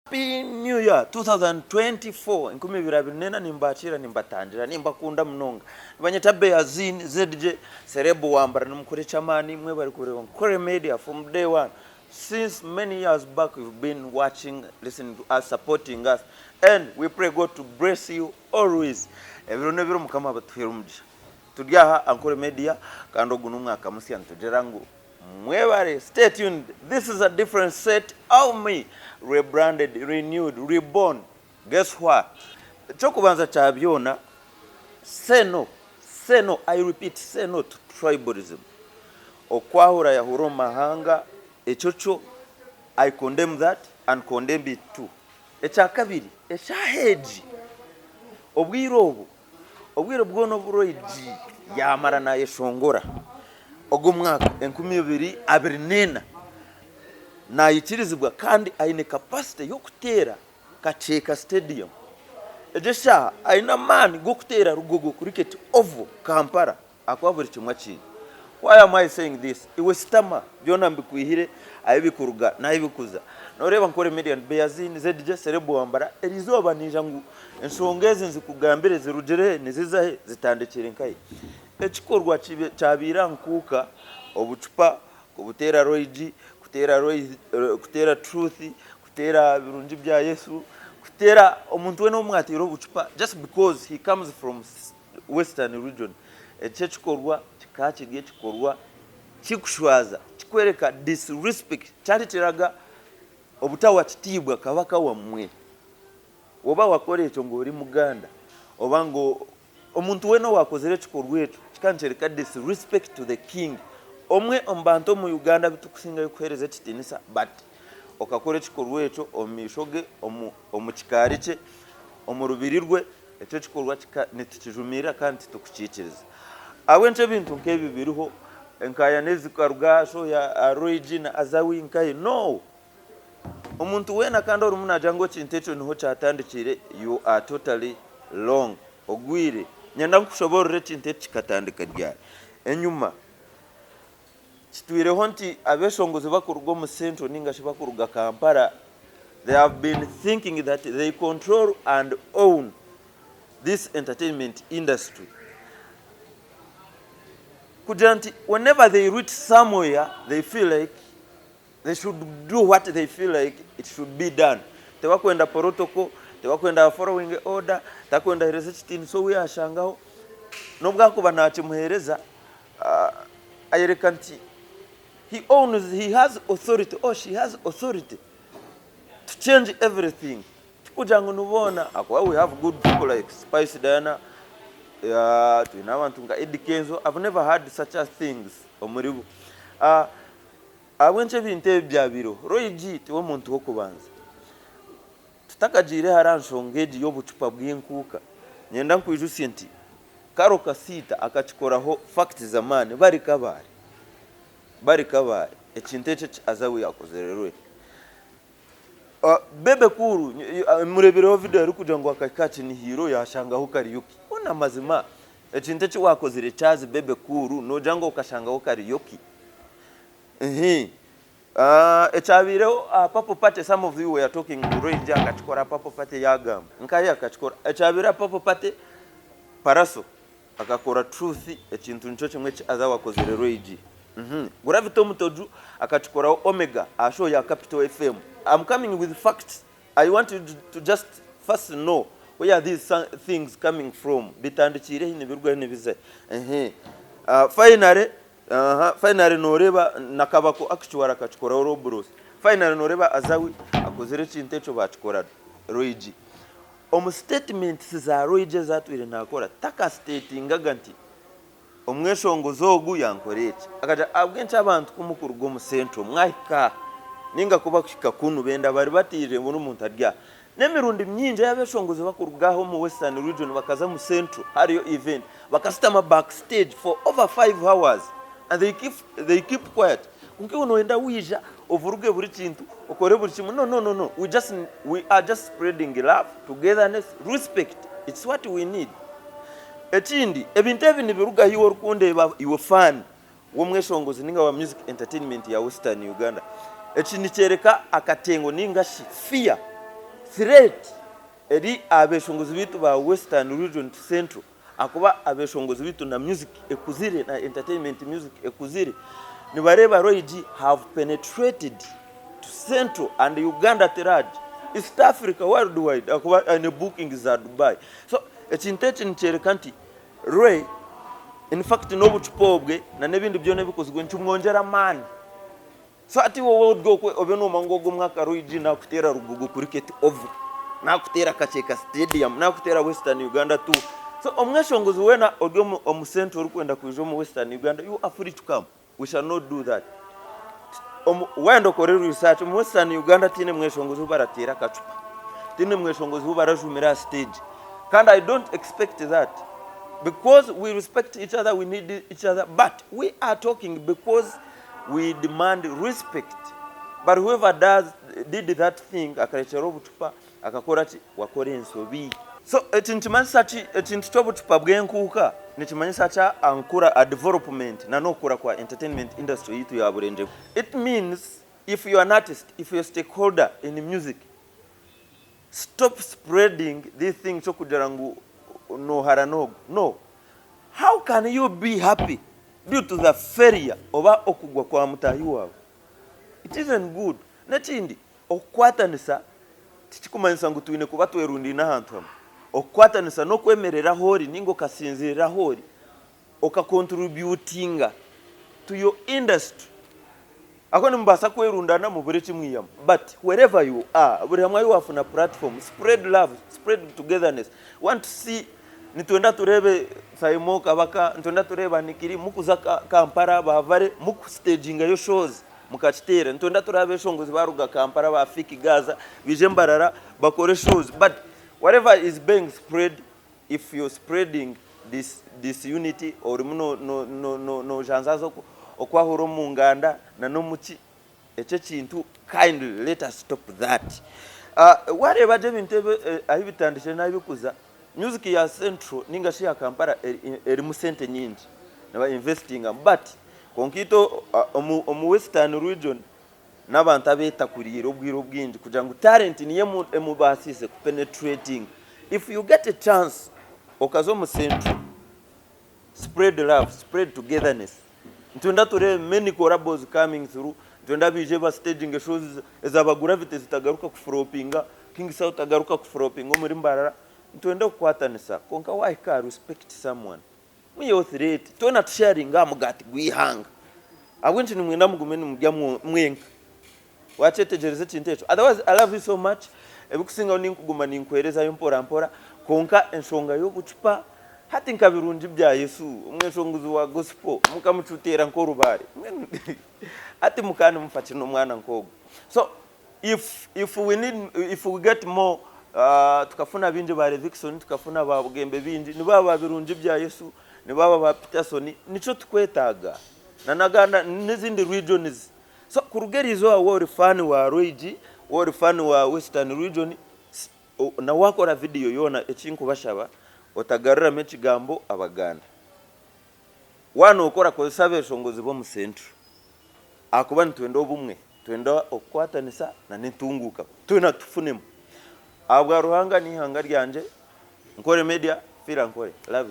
Happy New Year 2024 2024 nimbakiira nimbatangira nimbakunda munonga nibanyeta Beazin ZJ Celeb Wambara nimukora ekyamaani mwebare kureeba Nkore Media from day one since many years back you've been watching listening to us supporting us and we pray God to bless you always ebiro n'ebiro mukama abatuheere omugisha turi aha Ankore Media kandi ogu n'omwaka musya nitugira ngu Mwebare stay tuned this is a different set of me rebranded renewed reborn guess what ekyokubanza kya byona say no say no I repeat say no to tribalism okwahura yahura omu mahanga ekyo kyo I condemn that and condemn it too ekyakabiri eshaaha egi obwire obu Obwire bwona obu Roy G yaamara naayeshongora ogwo mwaka 2024, naikirizibwa kandi aine capacity y'okuteera Kakyeka Stadium. Egyo eshaaha aine amaani g'okuteera Lugogo Cricket Oval, Kampala ahakuba buri kimwe akiine. Why am I saying this? Iwe sitama byona mbikwihire ahi bikuruga n'ahi bikuza. Nooreeba Nkore Media Beazin, ZJ, Celeb Wambara, eriizooba naija ngu Enshonga ezi nzikugambire zirugire he, niziza he, zitandikire nkahi? Ekikorwa kyabaire aha nkuuka, obucupa kubuteera Roigi, kuteera kuteera Truth, kuteera Birungi bya Yesu, kuteera omuntu weena ou mwateire obucupa just because he comes from Western region. Ekyo ekikorwa kikaba kiri ekikorwa kikushwaza, kikworeka disrespect, kyareeteraga obutawa kitiibwa kabaka wamwe. Oba wakora ekyo ngu ori muganda oba ngu omuntu weena owakozire ekikorwa ekyo kikaba nikyoreka disrespect to the king omwe omu bantu omu Uganda abu tukusingayo kuhereza ekitinisa but okakora ekikorwa ekyo omu maisho ge omu kikaari kye omu rubiri rwe ekyo ekikorwa nitukijumirira kandi titukukiikiriza. Ahabw'enki ebintu nk'ebi biriho enkaayana ezi zikaruga aha show ya Roy G na Azawi nkahi? No! Omuntu weena kandi orimu naagira ngu ekintu ekyo niho kyatandikiire, you are totally wrong, ogwire. Nyenda nkushoboorore ekintu eki kikatandika ryari. Enyima, kitwireho nti abeshongozi bakuruga omu Central ninga shi bakuruga Kampala, they have been thinking that they control and own this entertainment industry. Kugira nti whenever they reach somewhere, they feel like They should do what they feel like it should be done. Tibakwenda protocol, tibakwenda following order, takwenda ahereza ekitiinisa ou yaashangaho. N'obu akuba naakimuheereza, ayoreka nti he owns, he has authority or she has authority to change everything. Tikugira ngu ni boona ahakuba we have good people like Spice Diana, twine abantu nka Eddy Kenzo, I've never heard such a things omuribo. Ahabw'enki ebintu ebi byabaireho? Roy G tiwe muntu w'okubanza. Tutakagiire hare aha nshonga egi y'obucupa bw'enkuuka, niinyenda nkwijutsye nti Karol Kasiita akakikoraho facts z'amaani bari Kabale. Bari Kabale. Ekintu ekyo eki Azawi yaakozire Roy. Bebe Cool mureebireho vidiyo arikugira ngu akahika aha kinihiiro yaashangaho karaoke. Hoona amazima ekintu eki waakozire Charles Bebe Cool noogira ngu okashangaho karaoke? Ehe. Ekyabaireho aha Purple Party some of you were talking ngu Roy G akakikora Purple Party yaagamba. Nkahi akakikora? Ekyabaireho aha Purple Party Pallaso Akakora Truth ekintu nikyo kimwe eki Azawi akozire Roy G. Gravity Omutoju akakikoraho Omega aha show ya Capital FM. I'm coming with facts. I want you to just first know where these things coming from. Bitandikiire hi nibiruga hi nibiza hi. Finally, finally noreeba na Kabako actually akakikoraho Rob Ross. Finally noreeba Azawi akozire ekintu ekyo bakikora Roy G. Omu statements za Roy G ezi atwire nakora taka statingaga nti omweshongozi ogu yankora eki. Akagira ahabw'enki abantu ku mukuruga omu central mwahika aha ninga ku bakuhika kunu benda bari bataire ngu n'omuntu ari aha. N'emirundi mingi ei abeshongozi bakuruga aha omu western region bakaza omu central hariyo event bakashutama back stage for over 5 hours and they keep, they keep quiet. Kwonka iwe noyenda waija ovuruge buri kintu, okore buri kimwe. No, no, no, no. We just, we are just spreading love, togetherness, respect. It's what we need. Ekindi, ebintu ebi nibirugaho iwe orikundeeba iwe fan w'omweshongozi ninga wa music entertainment ya Western Uganda. Eki nikyoreka akatengo ninga shi fear. Threat eri aha beshongozi baitu ba Western Region to Central ahakuba abeshongozi baitu na music ekuzire na entertainment music ekuzire nibareeba Roy G have penetrated to Central and Uganda at large, East Africa worldwide ahakuba aine bookings za Dubai. So ekintu eki nikyoreka nti Roy in fact n'obucupa obwe na n'ebindi byona ebikozirwe nikimwongyera amaani. So hati iwe ori okwe obe nomanya ngu ogu omwaka Roy G nakuteera Lugogo Cricket Oval, nakuteera Kakyeka Stadium, nakuteera Western Uganda Tour. So omweshongozi weena ori omu Central orikwenda kwija omu Western Uganda you are free to come. We shall not do that. Wayenda okore research omu Western Uganda tihaine mweshongozi ou barateera akacupa, tihaine mweshongozi ou barajumira aha stage. Kandi I don't expect that because we respect each other, we need each other but we are talking because We demand respect but whoever does did that thing akarekyera obucupa akakora ki wakora ensobi. So eki nikimanyisa ki ekintu kyobucupa bwenkuuka nikimanyisa ki aha nkura aha development na nokukura kwa entertainment industry yaitu ya Burengyerwa it means if you are an artist if you are a stakeholder in music stop spreading this thing kyokugira ngu noharana ogu no How can you be happy due to the failure oba okugwa kwa mutaahi waawe? It isn't good. N'ekindi, okukwatanisa tikikumanyisa ngu twine kuba twerundaine ahantu hamwe. Okukwatanisa n'okwemerera ahu ori ninga okasinziirira ahu ori oka contributinga to your industry. Ahabw'okuba nimubaasa kwerundana mubure eki mwihamu but wherever you are, buri hamwe ahu waafuna platform, spread love, spread togetherness. We want to see, nitwenda tureebe Saimo Kabaka, nitwenda tureebe Anikiri mukuza Kampala, ba Vale mukustagingayo shows mukakiteera. Nitwenda tureebe abeshongozi baaruga Kampala ba Fik Gaza baije Mbarara bakore shows but whatever is being spread, if you're spreading this disunity orimu nojanzaaza okwahura omu nganda na n'omuki ekyo ekintu kindly let us stop that. Wareeba gye ebintu ebi ahu bitandikire n'ahu birikuza, music ya central ninga shi ya Kampala erimu sente nyingi niba investingamu but kwonka itwe omu western region n'abantu abetakuriire obwire obwingi kugira ngu talent niyo emubaasiise ku penetratinga. If you get a chance okaza omu central, spread love, spread togetherness. Nitwenda tureebe many collabos coming through, nitwenda baije ba staginge shows eza ba Gravity zitagaruka ku flopinga, King Saha otagaruka ku flopinga omuri Mbarara. Nitwenda okukwatanisa kwonka wahika aha respect someone. Mwiheho threat, twena tusharinge aha mugaati gw'eihanga. Ahabw'enki nimwenda mugume nimurya mwenka? Wakyetegyereza ekintu ekyo? Otherwise I love you so much, ebikusingaho ninkuguma ninkuherezayo mpora mpora, kwonka enshonga y'obucupa, hati nka Birungi bya Yesu, omweshongozi wa gospel, mukamucuteera nk'orubaare. Mbwenu hati mukaba nimufa ki n'omwana nk'ogwo? So if if we need if we get more tukafuna bingi ba Levixone, tukafuna ba Bugembe bingi, nibaba ba Birungi bya Yesu, nibaba ba Peterson, nikyo tukwetaaga. Na n'aganda n'ezindi regions. So kuruga eriizooba waaba ori fan wa Rwigi, waaba ori fan wa Western region, na waakora vidiyo yoona eki nkubashaba otagaruramu ekigambo Abaganda. Waaba nookora kozesa abeeshongozi b'omu Central ahakuba nitwenda obumwe, nitwenda okukwatanisa n'entunguuka twena tufunemu. Ahabwa Ruhanga n'eihanga ryangye, Nkore Media, Fiira Nkore. Love you.